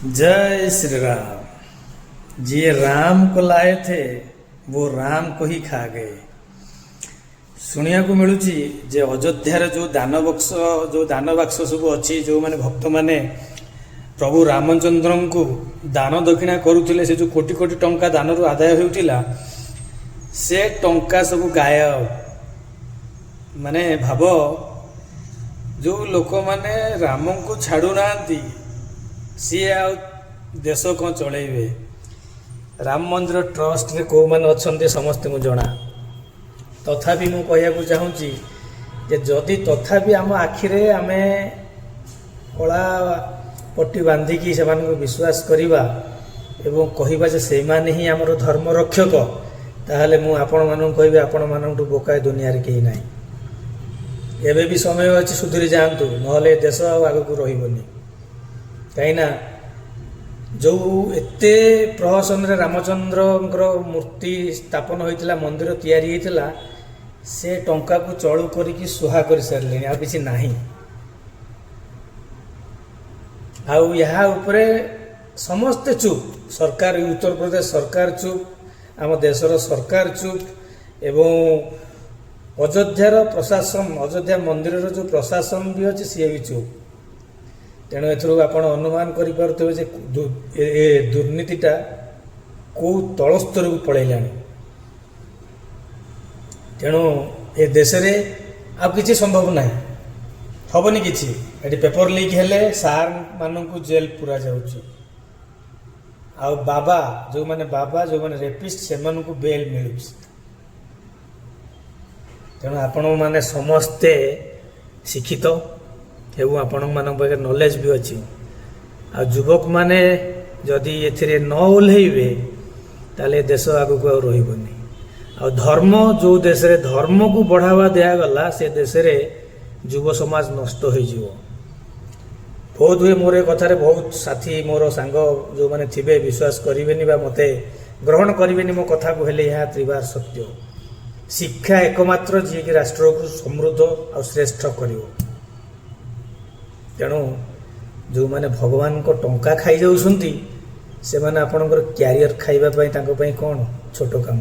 जय श्री राम। ଯିଏ राम को लाए थे, वो राम को ही खा गए। ଶୁଣିବାକୁ ମିଳୁଛି ଯେ ଅଯୋଧ୍ୟାର ଯେଉଁ ଦାନ ବକ୍ସ, ଯେଉଁ ଦାନ ବାକ୍ସ ସବୁ ଅଛି, ଯେଉଁମାନେ ଭକ୍ତମାନେ ପ୍ରଭୁ ରାମଚନ୍ଦ୍ରଙ୍କୁ ଦାନ ଦକ୍ଷିଣା କରୁଥିଲେ, ସେ ଯେଉଁ କୋଟି କୋଟି ଟଙ୍କା ଦାନରୁ ଆଦାୟ ହେଉଥିଲା, ସେ ଟଙ୍କା ସବୁ ଗାୟବ। ମାନେ ଭାବ, ଯେଉଁ ଲୋକମାନେ ରାମଙ୍କୁ ଛାଡ଼ୁନାହାନ୍ତି, ସିଏ ଆଉ ଦେଶ କ'ଣ ଚଳେଇବେ? ରାମ ମନ୍ଦିର ଟ୍ରଷ୍ଟରେ କେଉଁମାନେ ଅଛନ୍ତି, ସମସ୍ତଙ୍କୁ ଜଣା। ତଥାପି ମୁଁ କହିବାକୁ ଚାହୁଁଛି ଯେ ଯଦି ତଥାପି ଆମ ଆଖିରେ ଆମେ କଳା ପଟି ବାନ୍ଧିକି ସେମାନଙ୍କୁ ବିଶ୍ୱାସ କରିବା ଏବଂ କହିବା ଯେ ସେମାନେ ହିଁ ଆମର ଧର୍ମ ରକ୍ଷକ, ତାହେଲେ ମୁଁ ଆପଣମାନଙ୍କୁ କହିବି, ଆପଣମାନଙ୍କଠୁ ବୋକା ଏ ଦୁନିଆରେ କେହି ନାହିଁ। ଏବେ ବି ସମୟ ଅଛି, ସୁଧୁରି ଯାଆନ୍ତୁ, ନହେଲେ ଦେଶ ଆଉ ଆଗକୁ ରହିବନି। କାହିଁକିନା ଯେଉଁ ଏତେ ପ୍ରହସନରେ ରାମଚନ୍ଦ୍ରଙ୍କର ମୂର୍ତ୍ତି ସ୍ଥାପନ ହୋଇଥିଲା, ମନ୍ଦିର ତିଆରି ହେଇଥିଲା, ସେ ଟଙ୍କାକୁ ଚଳୁ କରିକି ସୁହା କରିସାରିଲେଣି, ଆଉ କିଛି ନାହିଁ। ଆଉ ଏହା ଉପରେ ସମସ୍ତେ ଚୁପ୍। ସରକାର, ଉତ୍ତରପ୍ରଦେଶ ସରକାର ଚୁପ୍, ଆମ ଦେଶର ସରକାର ଚୁପ୍ ଏବଂ ଅଯୋଧ୍ୟାର ପ୍ରଶାସନ, ଅଯୋଧ୍ୟା ମନ୍ଦିରର ଯେଉଁ ପ୍ରଶାସନ ବି ଅଛି, ସିଏ ବି ଚୁପ୍। ତେଣୁ ଏଥିରୁ ଆପଣ ଅନୁମାନ କରିପାରୁଥିବେ ଯେ ଏ ଦୁର୍ନୀତିଟା କେଉଁ ତଳ ସ୍ତରକୁ ପଳେଇଲାଣି। ତେଣୁ ଏ ଦେଶରେ ଆଉ କିଛି ସମ୍ଭବ ନାହିଁ, ହେବନି କିଛି। ଏଠି ପେପର ଲିକ୍ ହେଲେ ସାର୍ ମାନଙ୍କୁ ଜେଲ୍ ପୁରା ଯାଉଛି ଆଉ ବାବା, ଯେଉଁମାନେ ବାବା, ଯେଉଁମାନେ ରେପିଷ୍ଟ, ସେମାନଙ୍କୁ ବେଲ୍ ମିଳୁଛି। ତେଣୁ ଆପଣମାନେ ସମସ୍ତେ ଶିକ୍ଷିତ ଏବଂ ଆପଣମାନଙ୍କ ପାଖରେ ନଲେଜ ବି ଅଛି। ଆଉ ଯୁବକମାନେ ଯଦି ଏଥିରେ ନ ଓହ୍ଲେଇବେ, ତାହେଲେ ଦେଶ ଆଗକୁ ଆଉ ରହିବନି। ଆଉ ଧର୍ମ, ଯେଉଁ ଦେଶରେ ଧର୍ମକୁ ବଢ଼ାବା ଦିଆଗଲା, ସେ ଦେଶରେ ଯୁବ ସମାଜ ନଷ୍ଟ ହୋଇଯିବ। ବହୁତ ହୁଏ ମୋର ଏ କଥାରେ ବହୁତ ସାଥୀ, ମୋର ସାଙ୍ଗ ଯେଉଁମାନେ ଥିବେ, ବିଶ୍ୱାସ କରିବେନି ବା ମୋତେ ଗ୍ରହଣ କରିବେନି ମୋ କଥାକୁ, ହେଲେ ଏହା ତ୍ରିବାର ସତ୍ୟ। ଶିକ୍ଷା ଏକମାତ୍ର ଯିଏକି ରାଷ୍ଟ୍ରକୁ ସମୃଦ୍ଧ ଆଉ ଶ୍ରେଷ୍ଠ କରିବ। ତେଣୁ ଯେଉଁମାନେ ଭଗବାନଙ୍କ ଟଙ୍କା ଖାଇଯାଉଛନ୍ତି, ସେମାନେ ଆପଣଙ୍କର କ୍ୟାରିୟର ଖାଇବା ପାଇଁ ତାଙ୍କ ପାଇଁ କ'ଣ ଛୋଟ କାମ?